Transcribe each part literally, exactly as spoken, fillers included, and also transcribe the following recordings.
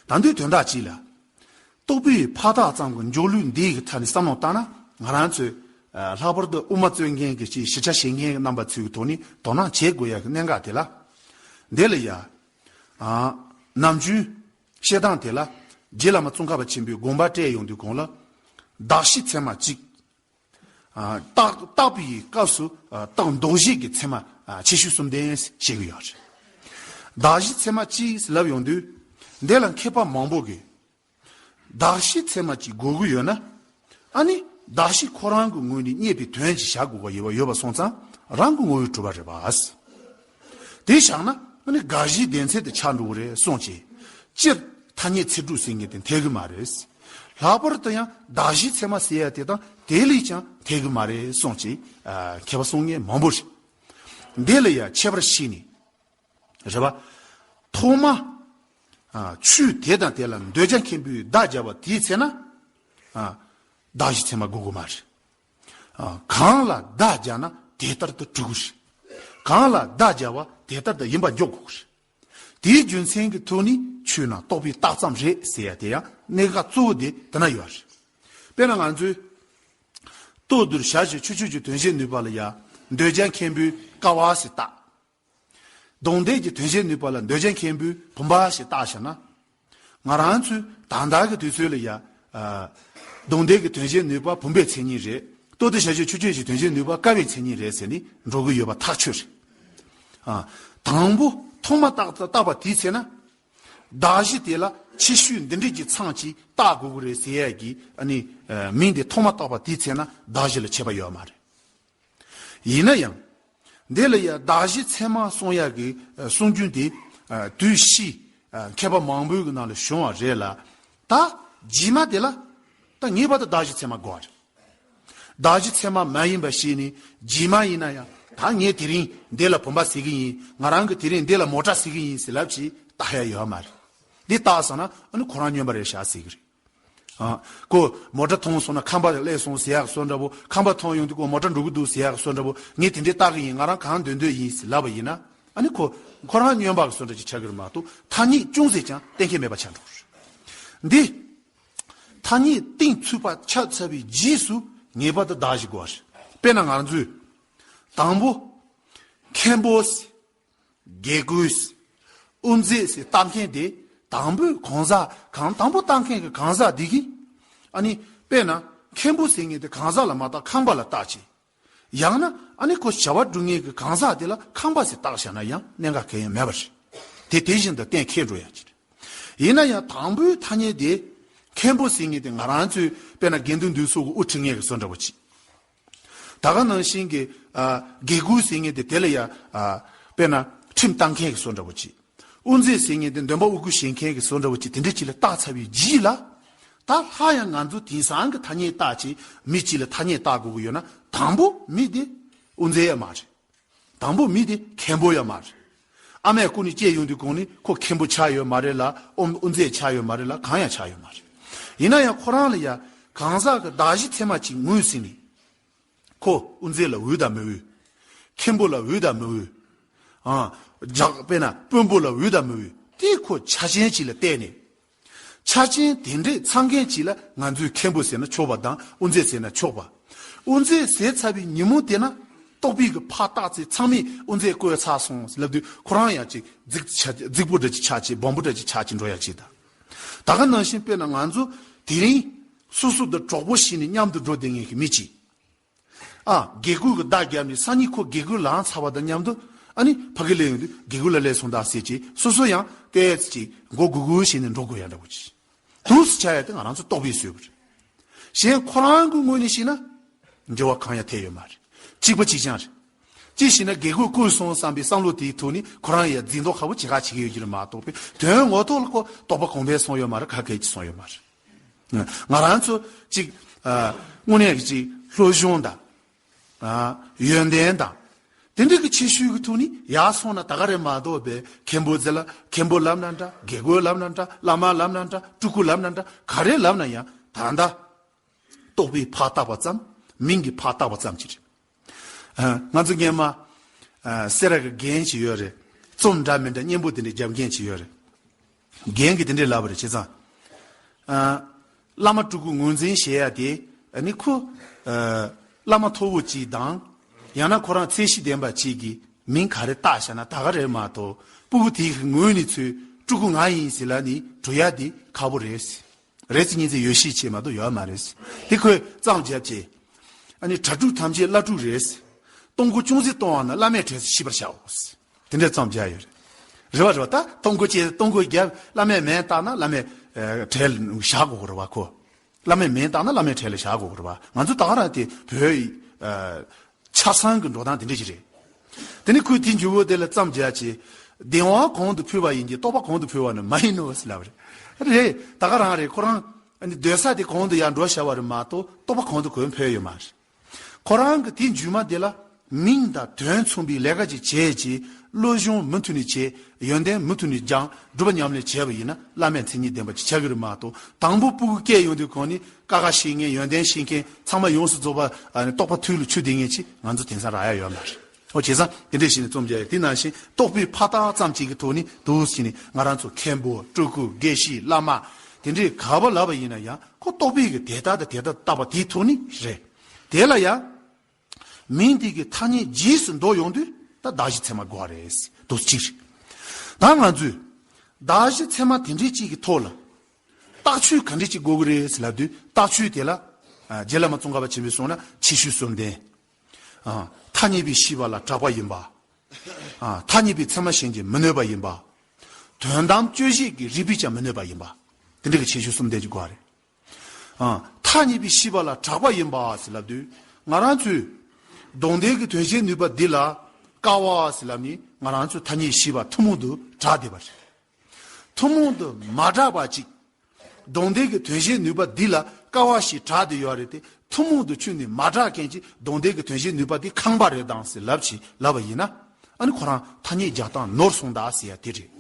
ད་དུང་དོན་དག་གཅིག་ལ། རྟོག་པའི་ཕར་རྟགས་ཙམ་གྱི་འཇོག་ལུགས་འདི་གི་ཐད་ནས་བསམ་བློ་བཏང་ན། ང་རང་ཚོས་ཨ་ལྷག་པར་དུ་དབུ་མ་རྩོད་མཁན་གྱི་ཅིག་ཞིབ་ཆ་བྱེད་མཁན་གྱི་རྣམ་པ་ཚོའི་ཐོག་ནས་དོ་སྣང་བྱེད་དགོས་ཡ་གི་གནད་འགག་དེ་ལ། འདི་ལ་ཡ། ཨ་ནམ་རྒྱུན་བཤད་སྟངས་དེ་ལ། རྗེ་བླ་མ་ཙོང་ཁ་པ་ཆེན་པོས་དགོངས་པ་བཀྲལ་ཡོང་དུས་གོང་ལ། གདགས་གཞི་ཚད་མ་གཅིག་ཨ་བརྟག་བརྟག་པའི་སྐབས་སུ་ཨ་བརྟག་འདོགས་བྱེད་ཀྱི་ཚད་མ་ཨ་ཆེ་ཤོས་གསུམ་ལྡན་ཞེས་ཀྱི་ཡོད་རེད། གདགས་གཞི་ཚད་མ་གཅིག་ལབ་ཡོང་དུས། འདི་ལ་མཁས་པ་མང་པོ་གིས། གདགས་གཞི་ཚད་མ་གཅིག་དགོས་ཀྱི་ཡོད་ན། ཨ་ནི་གདགས་གཞི་ཁོ་རང་གི་ངོས་ནས་རྙེད་པའི་དོན་གྱི་བྱ་དགོས་པ་ཡོད་པ་ཡོད་པ་སོང་ཙང་རང་གི་ངོ་བོས་གྲུབ་པ་རེད་པ། དེ་བཞག་ན་ཨ་ནི་དགག་གཞིའི་སྡེ་ཚན་དུ་ཆགས་འགྲོ་གི་རེད་གསུངས་ཀྱི། སྤྱིར་ཐ་སྙད་ཚིག་གྲོགས་ཟེར་མཁན་དེ་འཐད་གི་མ་རེད། ལྷག་པར་དུ་ཡང་གདགས་གཞི་ཚད་མ་ཟེར་ཡ་དེ་དང་དེ་ལས་ཀྱང་འཐད་གི་མ་རེད་གསུངས་ཀྱི། ཨ་མཁས་པ་གསུང་མཁན་མང་པོ་རེད། འདི་ལ་ཡ་ཁྱད་པར་ཕྱེ་ནས། རེད་པ། ཐོག་མ། ཨ་ཆོས་དེ་དང་དེ་ལ་འདོད་ཆགས་མཁན་པོས་བརྡ་སྦྱར་བ་དེའི་ཚེ་ན། ཨ་གདགས་གཞི་ཚད་མ་དགོས་ཀྱི་མ་རེད། ཨ་གང་ལ་བརྡ་སྦྱར་ན་དེ་ལྟར་དུ་གྲུབ་ཀྱི་རེད། གང་ལ་བརྡ་སྦྱར་བ་དེ་ལྟར་དུ་ཡིན་པ་འཇོག་དགོས་ཀྱི་རེད། དེའི་རྒྱུ་མཚན་གྱི་ཐོག་ནས་ཆོས་ནི་རྟོག་པའི་རྟགས་ཙམ་རེད་ཟེར་ཡ་དེ་ཡང་གནད་འགག་གཙོ་བོ་དེ་དེ་ན་ཡོད་རེད། དཔེར་ན་ང་ཚོས་ལྟོ་ལྡིར་བྱ་བྱེད་ཆུ་ཆུ་ཀྱི་དོན་བྱེད་ནུས་པ་ལ་ཡ་འདོད་ཆགས་མཁན་པོས་ཀ་བ་ཟེར་བཏགས། རྡུང་རྡེག་གི་དོན་བྱེད་ནུས་པ་ལ་འདོད་ཆགས་མཁན་པོས་བུམ་པ་ཞེས་བཏགས་བཞག་ན། ང་རང་ཚོས་ད་ལྟ་གི་དུས་ཚོད་ལ་ཡ། ཨ་རྡུང་རྡེག་གི་དོན་བྱེད་ནུས་པ་བུམ་པའི་མཚན་ཉིད་རེད། ལྟོ་ལྡིར་བྱ་བྱེད་ཆུ་སྐྱོད་ཀྱི་དོན་བྱེད་ནུས་པ་ཀ་བའི་མཚན་ཉིད་རེད་ཟེར་ནས་འགྲོ་གི་ཡོད་པ་ཐག་ཆོད་རེད། ཨ་དང་པོ་ཐོག་མ་བཏགས་བཏགས་པ་དེའི་ཚེ་ན། གདགས་གཞི་དེ་ལ་ཆེ་ཤོས་འདི་འདྲས་ཀྱི་མཚམས་ཀྱིས་བཏགས་དགོས་ཀྱི་རེད་ཟེར་ཡ་གི་ཨ་ནི་ཨ་མིང་དེ་ཐོག་མ་བཏགས་པ་དེའི་ཚེ་ན་གདགས་གཞི་ལ་ཁྱད་པར་ཡོད་མ་རེད། ཡིན་ན་ཡང་། འདི་ལ་ཡང་གདགས་གཞི་ཚད་མ་གསུང་ཡག་གི་ཨ་གསུང་རྒྱུན་དེ་ཨ་དུས་ཕྱིས་ཨ་མཁས་པ་མང་པོའི་གི་ནང་ལ་བྱུང་བ་རེད་ལ། ད་རྗེས་མ་དེ་ལ་ད་ངེས་པར་དུ་གདགས་གཞི་ཚད་མ་དགོས་པ་རེད། གདགས་གཞི་ཚད་མ་མ་ཡིན་པ་ཞིག་ནི་རྗེས་མ་ཡིན་ན་ཡང་ད་ངས་དེ་རིང་འདི་ལ་བུམ་པ་ཟེར་གི་ཡིན། ང་རང་གི་དེ་རིང་འདི་ལ་མོ་ཊ་ཟེར་གི་ཡིན་ཟེར་ལབ་ཅིག་བཏགས་ཡ་ཡོད་མ་རེད། འདི་བཏགས་སོང་ན་ཨ་ནི་ཁོ་རང་སྨྱོན་པ་རེད་ཤག་ཟེར་གི་རེད། ཨ། ཁོ་མོ་ཊ་མཐོང་སོང་ན་ཁང་པ་ལ་སླེབས་སོང་ཟེར་ཡག་བཟོ་འདྲ་པོ། ཁང་པ་མཐོང་ཡོང་དུས་ཁོ་མོ་ཊ་འགྲོ་གི་འདུག་ཟེར་ཡག་བཟོ་འདྲ་པོ། ངས་དེ་འདྲའི་བཏགས་གི་ཡིན། ང་རང་གང་འདོད་འདོད་ཡིན་ཟེར་ལབ་པ་ཡིན་ན། ཨ་ནི་ཁོ་ཁོ་རང་སྨྱོན་པ་གི་བཟོ་འདྲ་ཅིག་ཆགས་ཀྱི་རེད་མ་གཏོགས་ཐ་སྙད་ཅུང་ཟད་ཀྱང་གཏན་འཁེལ་མེད་པ་ཆགས་འགྲོ་གི་རེད། འདི་ཐ་སྙད་གཏིང་ཚུད་པ་ཆགས་ཚར་བའི་རྗེས་སུ་ངེས་པར་དུ་གདགས་གཞི་དགོས་པ་རེད། དཔེར་ན་ང་ཚོས་དང་པོ་མཁན་པོ་ཟེར། དགེ་བསྐོས། དབུ་མཛད་ཟེར་བཏགས་མཁན་དེ་དང་པོའི་གང་ཟག་གང་དང་པོ་བཏགས་མཁན་གྱི་གང་ཟག་འདི་གིས། ཨ་ནི་དཔེར་ན་མཁན་པོ་ཟེར་མཁན་དེ་གང་ཟག་ལ་མ་བཏགས་ཁང་པ་ལ་བཏགས་ཅིང་། ཡང་ན་ཨ་ནི་ཁོ་བྱ་བ་སྒྲུབ་མཁན་གྱི་གང་ཟག་དེ་ལ་ཁང་པ་ཟེར་བཏགས་བཞག་ན་ཡང་གནད་འགག་གང་ཡང་མེད་པ་རེད། དེ་དེ་བཞིན་དུ་གཏན་འཁེལ་འགྲོ་ཡག་ཅིག་རེད། ཡིན་ན་ཡང་དང་པོའི་ཐ་སྙད་དེ་མཁན་པོ་ཟེར་མཁན་དེ་ང་རང་ཚོའི་དཔེར་ན་དགེ་འདུན་འདུས་ཚོགས་ཀྱི་དབུ་ཁྲིད་མཁན་གྱི་བཟོ་འདྲ་པོ་ཅིག་ད་ག་ནང་བཞིན་གྱི་ཨ་དགེ་བསྐོས་ཟེར་མཁན་དེ་དེ་ལ་ཡ་ཨ་དཔེར་ན་ཁྲིམས་བཏང་མཁན་གྱི་བཟོ་འདྲ་པོ་ཅིག་དབུ་མཛད་ཟེར་མཁན་དེ་འདོན་པ་དབུ་བསྐུལ་བྱེད་མཁན་གྱི་བཟོ་འདྲ་པོ་ཅིག་དེ་འདྲ་ཅིག་ལ་བཏགས་ཚར་བའི་རྗེས་ལ། ད་སླར་ཡང་ང་ཚོ་དེང་སང་གི་ཐ་སྙད་བཏགས་ཅིག་མི་གཅིག་ལ་ཐ་སྙད་བཏགས་དགོས་ཀྱི་ཡོད་ན་དང་པོ་མི་དེ་དབུ་མཛད་ཡ་མ་རེད། དང་པོ་མི་དེ་མཁན་པོ་ཡ་མ་རེད། ཨ་མའི་སྐུ་ནས་སྐྱེས་ཡོང་དུས་གོང་ནས་ཁོ་མཁན་པོ་ཆགས་ཡོད་མ་རེད་ལ་ཨོ་དབུ་མཛད་ཆགས་ཡོད་མ་རེད་ལ་གང་ཡང་ཆགས་ཡོད་མ་རེད། ཡིན་ན་ཡང་ཁོ་རང་ལ་ཡ་གང་ཟག་གི་གདགས་གཞི་ཚད་མ་ཅིག་ངོས་ཟིན་ནས། ཁོ་དབུ་མཛད་ལ་འོས་དང་མི་འོས། མཁན་པོ་ལ་འོས་དང་མི་འོས། ཨ། ཇག་དཔེར་ན་དཔོན་པོ་ལ་འོས་དང་མི་འོས། དེ་ཁོ་ཆ་རྐྱེན་ཅིག་ལ་བལྟས་ནས། ཆ་རྐྱེན་དེ་འདྲས་ཚང་མཁན་ཅིག་ལ་ང་ཚོས་མཁན་པོ་ཟེར་ན་ཆོག་པ་དང་དབུ་མཛད་ཟེར་ན་ཆོག་པ། དབུ་མཛད་ཟེར་ཚར་བའི་ཉིན་མོ་དེ་ན་རྟོགས་པའི་གི་ཕར་བཏགས་ཚེ་ཚང་མས་དབུ་མཛད་བསྐོས་ཚར་སོང་ལབ་དུས་ཁོ་རང་ཡང་ཅིག་རྫིག་ཆ་རྫིག་པོ་འདྲ་ཅིག་ཆགས་ཅིག་སྦོམ་པོ་འདྲ་ཅིག་ཆགས་ཅིག་འགྲོ་ཡག་ཅིག་དང་། ད་ག་ནང་བཞིན་དཔེར་ན་ང་ཚོ་དེ་རིང་སོ་སོ་དང་གྲོགས་པོ་བྱས་ནས་མཉམ་དུ་འགྲོ་བསྡད་མཁན་གྱི་མི་གཅིག་ཨ། དགེ་བསྐོས་ཀྱི་བརྡ་བརྒྱབ་ནས་སང་ཉིན་ཁོ་དགེ་བསྐོས་ལངས་ཚར་བ་དང་མཉམ་དུ་ཨ་ནི་ཕ་གི་སླེབས་ཡོང་དུས་དགེ་བསྐོས་ལགས་སླེབས་སོང་ད་ཟེར་གྱིས་སོ་སོ་ཡང་ཏོག་ཙམ་ཅིག་མགོ་སྒུར་སྒུར་བྱས་ནས་འགྲོ་དགོས་ཡ་འདྲ་བོ་ཅིག་དུས་སུ་ཆགས་ཡ་དེ་ང་རང་ཚོ་རྟོགས་པའི་བཟོས་པ་རེད། གཞན་ཁོ་རང་གི་ངོས་ནས་བཤད་ན་འགྱུར་བ་གང་ཡང་ཐེབས་ཡོད་མ་རེད། གཅིག་པ་གཅིག་རྐྱང་རེད། གཅིག་བྱས་ན་དགེ་བསྐོས་བསྐོས་སོང་བསམ་པའི་བསམ་བློ་དེའི་ཐོག་ནས་ཁོ་རང་ཡ་འཛིན་མདོག་ཁ་པོ་ཅིག་ཁ་བྱེད་ཀྱི་ཡོད་ཀྱི་རེད་མ་གཏོགས་པའི་དོན་ངོ་ཐོག་ལ་ཁོ་རྟོགས་པ་གོང་འཕེལ་སོང་ཡོད་མ་རེད། ག་གེ་ཅིག་སོང་ཡོད་མ་རེད། ང་རང་ཚོ་གཅིག་ཨ། དངོས་གནས་ཀྱི་གཅིག་སློབ་སྦྱོང་དང་། ཨ། ཡོན་ཏན་དང་། དེ་འདྲ་གི་ཆེ་ཤོས་ཀྱི་ཐོག་ནས་ཡར་སོང་ན་ད་ག་རེད་མ་གཏོགས་པའི་མཁན་པོ་ཟེར་ལ་མཁན་པོ་ལབ་ན་འདྲ། དགེ་བསྐོས་ལབ་ན་འདྲ། བླ་མ་ལབ་ན་འདྲ། སྤྲུལ་སྐུ་ལབ་ན་འདྲ། ག་རེ་ལབ་ན་ཡང་ད་ལྟ་རྟོགས་པའི་ཕར་བཏགས་པ་ཙམ། མིང་གི་ཕར་བཏགས་པ་ཙམ་གྱིས་རེད། ཨ། ང་ཚོ་སྔོན་མ་ཨ། སེ་ར་གི་རྒན་ཅིག་ཡོད་རེད། རྩོམ་འདྲ་མི་འདྲ་སྙན་པོ་དེ་འདྲ་རྒྱབ་མཁན་ཅིག་ཡོད་རེད། རྒན་གྱིས་དེ་འདྲས་ལབ་པ་རེད། བྱས་ཙང་། ཨ། བླ་མ་སྤྲུལ་སྐུ་ངོས་འཛིན་བྱེད་ཡ་དེ། ཨ་ནི་ཁོ། ཨ། བླ་མ་མཐོ་བོ་གཅིག་དང་། ཡང་ན་ཁོ་རང་ཚད་གཞི་ལྡན་པ་གཅིག་གིས་མིང་ག་རེ་བཏགས་བཞག་ན་ད་ག་རེད་མ་གཏོགས། སྤུ་གུ་དེའི་ངོས་ནས་ཚུར་སྤྲུལ་སྐུ་ང་ཡིན་ཟེར་ལབ་ནས་འགྲོ་ཡ་དེ་ཁག་པོ་རེད། རེད་ཟེར་མཁན་ཚོ་ཡོད་ཤས་ཆེ་མ་གཏོགས་ཡོད་མ་རེད། དེ་ཁོས་མཚམས་བརྒྱབ་བྱས། ཨ་ནི་གྲྭ་ཕྲུག་ཐམས་ཅད་བླ་ཕྲུག་རེད། གཏོང་སྒོ་ཅུང་ཟད་གཏོང་བ་ན་བླ་མའི་གྲལ་དུ་ཤེས་པར་བྱའོ། དེ་འདྲ་མཚམས་བརྒྱབ་ཡོད་རེད། རེད་བ་རེད་བ། ད་གཏོང་སྒོ་བཅས་གཏོང་སྒོ་བརྒྱབ། བླ་མའི་མིང་བཏགས་ན་བླ་མའི་ཨ་གྲལ་ལ་བཞག་དགོས་རེད་བ་ཁོ། བླ་མའི་མིང་བཏགས་ན་བླ་མའི་གྲལ་ལ་བཞག་དགོས་རེད་བ། ང་ཚོ་ད་ག་རང་དེ་བོད་ཡིག་ཨ་ཆ་ཚང་གི་འགྲོ་སྟངས་དེ་འདྲ་ཞིག་རེད། དེ་ནི་ཁོས་དེའི་མཇུག་གུ་དེ་ལ་མཚམས་བརྒྱབ་བྱས། གདན་དབང་གོང་དུ་ཕུལ་བ་ཡིན་གྱི་རྟོགས་པ་གོང་དུ་ཕུལ་བ་ནི་མ་ཡིན་ནོ་ཟེར་ལབ་རེད། རེད། ད་ག་རང་རེད། ཁོ་རང་ཨ་ནི་སྡོད་ས་དེ་གོང་དུ་ཡར་འགྲོ་བྱ་བ་རེད་མ་གཏོགས་རྟོགས་པ་གོང་དུ་གོང་ཕུལ་ཡོད་མ་རེད། ཁོ་རང་གི་དེའི་མཇུག་མ་དེ་ལ་མིང་དང་དོན་མཚུངས་པའི་ལས་ཀ་ཅིག་བྱས་རྗེས་བློ་སྦྱོང་མུ་མཐུད་ནས་བྱས། ཡོན་ཏན་མུ་མཐུད་ནས་སྦྱངས། སྒྲུབ་པ་ཉམས་ལེན་བྱས་པ་ཡིན་ན་བླ་མའི་མཚན་ཉིད་ལྡན་པ་ཅིག་ཆགས་ཀྱི་རེད་མ་གཏོགས། དང་པོ་སྤུ་གུ་སྐྱེས་ཡོང་དུས་གོང་ནས་ཀ་ཁ་ཤེས་མཁན། ཡོན་ཏན་ཤེས་མཁན། ཚང་མ་ཡོངས་སུ་རྫོགས་པ། ཨ་ནི་རྟོགས་པ་ཐུགས་ལ་ཆུད་བསྡད་མཁན་ཅིག་ང་ཚོ་དེང་སང་རག་ཡ་ཡོད་མ་རེད། འོ་བྱས་ཙང་དེ་འདྲས་བྱས་ནས་རྩོམ་རྒྱག་ཡ། དེ་ནང་བཞིན་རྟོགས་པའི་ཕ་རྟགས་ཙམ་གཅིག་གི་ཐོག་ནས་འདུག་བྱས་ནས་ང་རང་ཚོ་མཁན་པོ་སྤྲུལ་སྐུ་དགེ་བཤེས་བླ་མ་དེ་འདྲས་ག་པར་ལབ་པ་ཡིན་ན་ཡང་ཁོ་རྟོགས་པའི་གི་དེ་ལྟ་དང་དེ་ལྟ་བཏགས་པ་དེའི་ཐོག་ནས་རེད། དེ་ལ་ཡང་མིང་དེ་གི་ཐ་སྙད་རྗེས་སུ་འདོགས་ཡོང་དུས་ད་གདགས་གཞི་ཚད་མ་དགོས་པ་རེད། འདུག་གཅིག་རེད། ད་ང་ཚོས་གདགས་གཞི་ཚད་མ་དེ་འདྲས་གཅིག་གི་ཐོག་ལ་རྟགས་ཆོས་ག་འདྲས་གཅིག་དགོས་ཀྱི་རེད་ཟེར་ལབ་དུས། རྟགས་ཆོས་དེ་ལ་ཨ་རྗེ་བླ་མ་ཙོང་ཁ་པ་ཆེན་པོས་གསུངས་ན་ཁྱད་ཆོས་གསུམ་ལྡན། ཨ་ཐ་སྙད་པའི་ཤེས་པ་ལ་གྲགས་པ་ཡིན་པ། ཨ་ཐ་སྙད་པའི་ཚད་མ་གཞན་གྱིས་མི་གནོད་པ་ཡིན་པ། དོན་དམ་དཔྱོད་བྱེད་ཀྱི་རིགས་པས་ཀྱང་མི་གནོད་པ་ཡིན་པ། དེ་འདྲ་གི་ཁྱད་ཆོས་གསུམ་ལྡན་གྱི་དགོས་པ་རེད། ཨ་ཐ་སྙད་པའི་ཤེས་པ་ལ་གྲགས་པ་ཡིན་པ་ཟེར་ལབ་དུས། ང་རང་ཚོས་དོན་ལྡན་གྱི་དོན་བྱེད་ནུས་པ་འདི་ལ་ཀ་བ་ཟེར་ལབ་ནས་ང་རང་ཚོའི་ཐ་སྙད་ཤེས་པ་ཐུན་མོང་དུ་གྲགས་བསྡད་པ་རེད། ཐུན་མོང་དུ་མ་གྲགས་པ་ཅིག་དོན་ལྡན་གྱི་དོན་བྱེད་ནུས་པ་འདི་ལ་ཀ་བ་ཞེས་གྲགས་བསྡད་ཡོད་རེད་དེ། ཐུན་མོང་དུ་ཆུད་ནས་མ་གྲགས་མཁན་གྱི་དོན་ལྡན་གྱི་དོན་བྱེད་ནུས་པ་འདི་ཁང་པ་རེད་དང་ཟེར་ལབ་ཅིག་ལབ་པ་ཡིན་ན། ཨ་ནི་ཁོ་རང་ཐ་སྙད་རྒྱག་སྟངས་ནོར་སོང་ད་ཟེར་ཡ་དེ་རེད།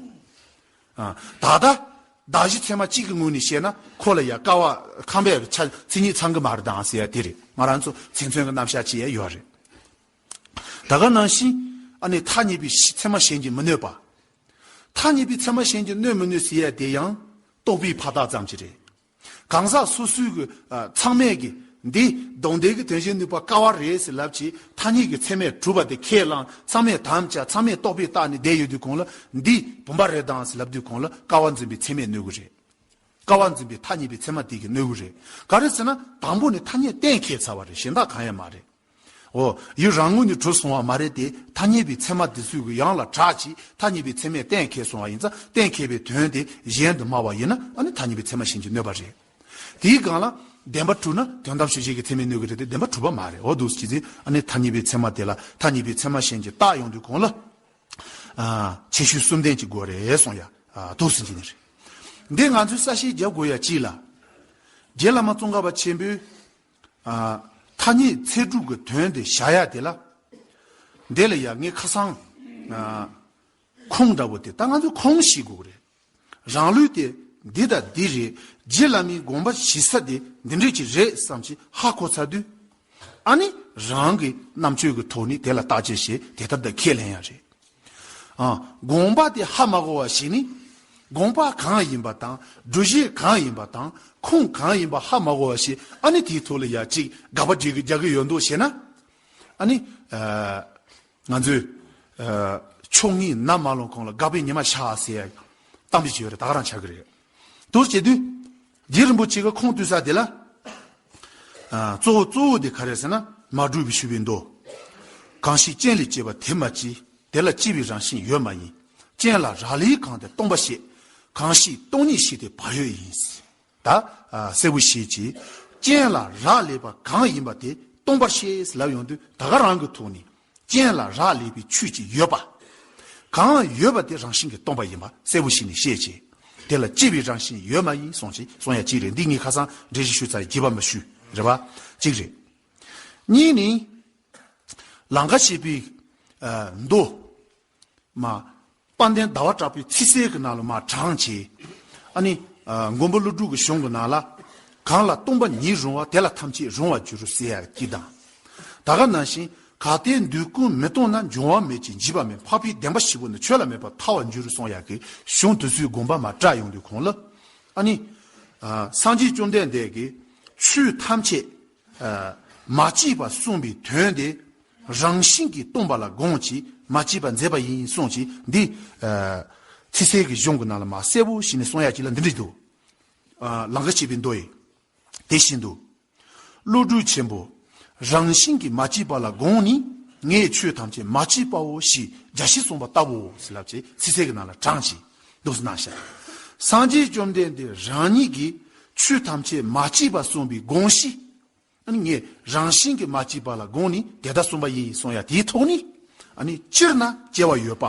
ཨ་ད་ལྟ་གདགས་གཞི་ཚད་མ་གཅིག་གི་ངོས་ནས་བཤད་ན་ཁོ་ལ་ཡ་ཀ་བ་ཁང་པའི་ཆ་མཚན་ཉིད་ཚང་གི་མ་རེད་དང་ཟེར་ཡ་དེ་རེད། ང་རང་ཚོ་ཚེ་མཚོན་གྱི་རྣམ་གཞག་བྱེད་ཡ་ཡོད་རེད། ད་ག་ནང་བཞིན་ཨ་ནི་ཐ་སྙད་པའི་ཤེས་ཚད་མ་གཞན་གྱིས་མི་གནོད་པ། ཐ་སྙད་པའི་ཚད་མ་གཞན་གྱིས་གནོད་མི་གནོད་ཟེར་ཡ་དེ་ཡང་རྟོག་པའི་ཕ་རྟགས་ཙམ་ཅིག་རེད། གང་ཟག་སོ་སོའི་གི་ཨ་ཚང་མས་གི་འདི་དོན་ལྡན་གྱི་དོན་བྱེད་ནུས་པ་ཀ་བ་རེད་ཟེར་ལབ་ཅིག་ཐ་སྙད་ཀྱི་ཚད་མས་གྲུབ་པ་དེ་ཁས་བླངས། ཚང་མས་དམ་བཅའ། ཚང་མས་རྟོག་པས་བཏགས་ནས་བསྡད་ཡོད་དུས་གོང་ལ་འདི་བུམ་པ་རེད་དང་ཟེར་ལབ་དུས་གོང་ལ་ཀ་བ་འཛིན་པའི་ཚད་མས་གནོད་གི་རེད། ཀ་བ་འཛིན་པའི་ཐ་སྙད་པའི་ཚད་མ་དེ་གིས་གནོད་གི་རེད། ག་རེ་ཟེར་ན་དང་པོ་ནས་ཐ་སྙད་གཏན་འཁེལ་ཚར་བ་རེད། གཞན་དག་གང་ཡང་མ་རེད། འོ། ཡུལ་རང་ངོས་ནས་གྲུབ་སོང་བ་མ་རེད་དེ། ཐ་སྙད་པའི་ཚད་མ་དེ་ཚོའི་གི་ཡང་ལ་གྲགས་ཀྱིས་ཐ་སྙད་པའི་ཚད་མས་གཏན་འཁེལ་སོང་བ་ཡིན་ཙང་གཏན་འཁེལ་བའི་དོན་དེ་གཞན་དུ་སྨྲ་བ་ཡིན་ན་ཨ་ནི་ཐ་སྙད་པའི་ཚད་མ་གཞན་གྱིས་གནོད་པ་རེད། དེའི་སྒང་ལ་བདེན་པ་གྲུབ་ན་དོན་དམ་དཔྱོད་བྱེད་ཀྱི་ཚད་མས་གནོད་ཀྱི་རེད་དེ། བདེན་པ་གྲུབ་པ་མ་རེད། འོ་འདུག་སེ་བྱས་ཙང་ཨ་ནི་ཐ་སྙད་པའི་ཚད་མ་དེ་ལ་ཐ་སྙད་པའི་ཚད་མ་གཞན་གྱིས་བཏགས་ཡོང་དུས་གོང་ལ། ཨ་ཁྱད་ཆོས་གསུམ་ལྡན་གྱི་དགོས་རེད་གསུང་ཡ། ཨ་འདུག་སེ་བྱས་ནས་རེད། འདི་ང་ཚོས་གསལ་བཤད་རྒྱབ་དགོས་ཡ་གཅིག་ལ། རྗེ་བླ་མ་ཙོང་ཁ་པ་ཆེན་པོས། ཨ་ཐ་སྙད་ཚིག་གྲུབ་ཀྱི་དོན་དེ་བཞག་ཡ་དེ་ལ། འདི་ལ་ཡ་ངས་ཁ་སང་། ཨ་ཁུངས་འདྲ་པོ་དེ་ད་ང་ཚོས་ཁུངས་ཤེས་དགོས་ཀྱི་རེད། རང་ལུགས་དེ་འདི་དང་འདི་རེད། རྗེ་བླ་མའི་དགོངས་པ་ཞེ་ས་དེ་འདི་འདྲས་ཅིག་རེད་བསམ་ཅིག་ཧ་གོ་ཚར་དུས། ཨ་ནི་རང་གི་རྣམ་དཔྱོད་ཀྱི་ཐོག་ནས་དེ་ལ་བརྟག་དཔྱད་བྱས་དེ་ལྟར་དུ་ཁས་ལེན་ཡ་རེད། ཨ་དགོངས་པ་དེ་ཧ་མ་གོ་བ་ཞིག་ནི། དགོངས་པ་གང་ཡིན་པ་དང་སྒྲུབ་བྱེད་གང་ཡིན་པ་དང་ཁུངས་གང་ཡིན་པ་ཧ་མ་གོ་བ་ཞིག་ཨ་ནི་དེའི་ཐོག་ལ་ཡ་གཅིག་དགག་པ་སྒྲིག་གི་རྒྱག་གི་ཡོད་མདོག་བྱས་ན། ཨ་ནི་ཨ་ང་ཚོས་ཨ་ཕྱོགས་སྔའི་ནམ་མ་ལངས་གོང་ལ་དགག་པའི་ཉི་མ་ཤར་ཟེར་ཡ་གཏམ་དཔེ་ཅིག་ཡོད་རེད། ད་ག་རང་ཆགས་ཀྱི་རེད། དེ་བྱེད་དུས། རྗེ་རིན་པོ་ཆེ་གིས་ཁུངས་བཏུས་ས་དེ་ལ། ཨ་གཙོ་བོ་གཙོ་བོ་དེ་ག་རེ་ཟེར་ན་མ་གྲུབ་པའི་ཞུ་བའི་མདོ། གང་ཞིག་རྐྱེན་ལས་སྐྱེས་པ་དེ་མ་སྐྱེས། དེ་ལ་སྐྱེ་བའི་རང་བཞིན་ཡོད་མ་ཡིན། རྐྱེན་ལ་རག་ལས་གང་དེ་སྟོང་པར་བཤད། གང་ཞིག་སྟོང་ཉིད་ཞིག་དེ་བག་ཡོད་ཡིན། ད་ཨ་གསལ་པོ་ཞིག་གིས། རྐྱེན་ལ་རག་ལས་པ་གང་ཡིན་པ་དེ་སྟོང་པར་བཤད་ལབ་ཡོང་དུས་ད་ག་རང་གི་ཐོག་ནས། རྐྱེན་ལ་རག་ལས་པའི་ཆོས་ཅིག་ཡོད་པ། གང་ཡོད་པ་དེ་རང་བཞིན་གྱིས་སྟོང་པ་ཡིན་པ་གསལ་པོ་ཞིག་ནས་བཤད་ཅིང་། དེ་ལ་སྐྱེ་བའི་རང་བཞིན་ཡོད་མ་ཡིན་གསུངས་ཅིང་གསུང་ཡ་གཅིག་རེད། འདི་ངས་ཁ་སང་འགྲེལ་བཤད་ཞུས་ཚར་ཡི་རྗེས་པ་མ་ཞུས་རེད་པ། གཅིག་རེད། གཉིས་ནི། ལང་ཀ་གཤེགས་པའི་ཨ་མདོ། མ། དཔལ་ལྡན་ཟླ་བ་གྲགས་པའི་ཚིག་གསལ་གྱི་ནང་ལ་མ་དྲངས་བྱས། ཨ་ནི། ཨ་མགོན་པོ་ཀླུ་སྒྲུབ་ཀྱི་གཞུང་གི་ནང་ལ། གང་ལ་སྟོང་པ་ཉིད་རུང་བ་དེ་ལ་ཐམས་ཅད་རུང་བར་འགྱུར་ཟེར་ཡ་གཅིག་དང་། ད་ག་ནང་བཞིན་ ད་ལྟའི་འདོད་ཀུན་མི་གཏོང་ན། འབྱུང་བ་མེད་ཅིང་འཇིག་པ་མེད། འཕགས་པའི་བདེན་པ་བཞི་པོ་ནི། ཆོས་ལ་མོས་པ་ཐལ་བར་འགྱུར། གསུངས་ཡག་གི་གཞུང་དེ་ཚོའི་དགོངས་པ་མར་བཀྲལ་ཡོང་དུས་གོང་ལ། ཨ་ནི། ཨ། སངས་རྒྱས་བཅོམ་ལྡན་འདས་ཀྱིས་ཆོས་ཐམས་ཅད། ཨ། མ་སྐྱེས་པ་གསུངས་པའི་དོན་དེ། རང་བཞིན་གྱིས་སྟོང་པ་ལ་དགོངས་ཀྱིས་མ་སྐྱེས་པར་མཛད་པ་ཡིན་གསུངས་ཀྱིས་འདི། ཨ། ཚིག་གསལ་གྱི་གཞུང་གི་ནང་ལ་མར་གསལ་པོ་ཞིག་ནས་གསུངས་ཡག་ཅིག་ལ་འདི་འདྲ་འདུག། ཨ། ལང་ཀ་གཅིག་པའི་མདོ་ཡི། དེ་བཞིན་དུ། བློ་གྲོས་ཆེན་པོ། རང་བཞིན་གྱིས་མ་སྐྱེས་པ་ལ་དགོངས་ནས། ངས་ཆོས་ཐམས་ཅད་མ་སྐྱེས་པའོ་ཞེས་རྒྱ་ཞིག་གསུངས་པ་ལྟ་བུའོ་ཞེས་ལབ་ཅིག་ཚིག་གསལ་གྱི་ནང་ལ་དྲངས་ཅིག་འདུག་སེ་གནང་ཤག། སངས་རྒྱས་བཅོམ་ལྡན་འདས་རང་ཉིད་ཀྱིས་ཆོས་ཐམས་ཅད་མ་སྐྱེས་པ་གསུངས་པའི་དགོངས་གཞི། ཨ་ནི་ངས་རང་བཞིན་གྱིས་མ་སྐྱེས་པ་ལ་དགོངས་ནས་དེ་ལྟར་གསུངས་པ་ཡིན་གསུངས་ཡ་དེའི་ཐོག་ནས། ཨ་ནི་སྤྱིར་ན་སྐྱེ་བ་ཡོད་པ།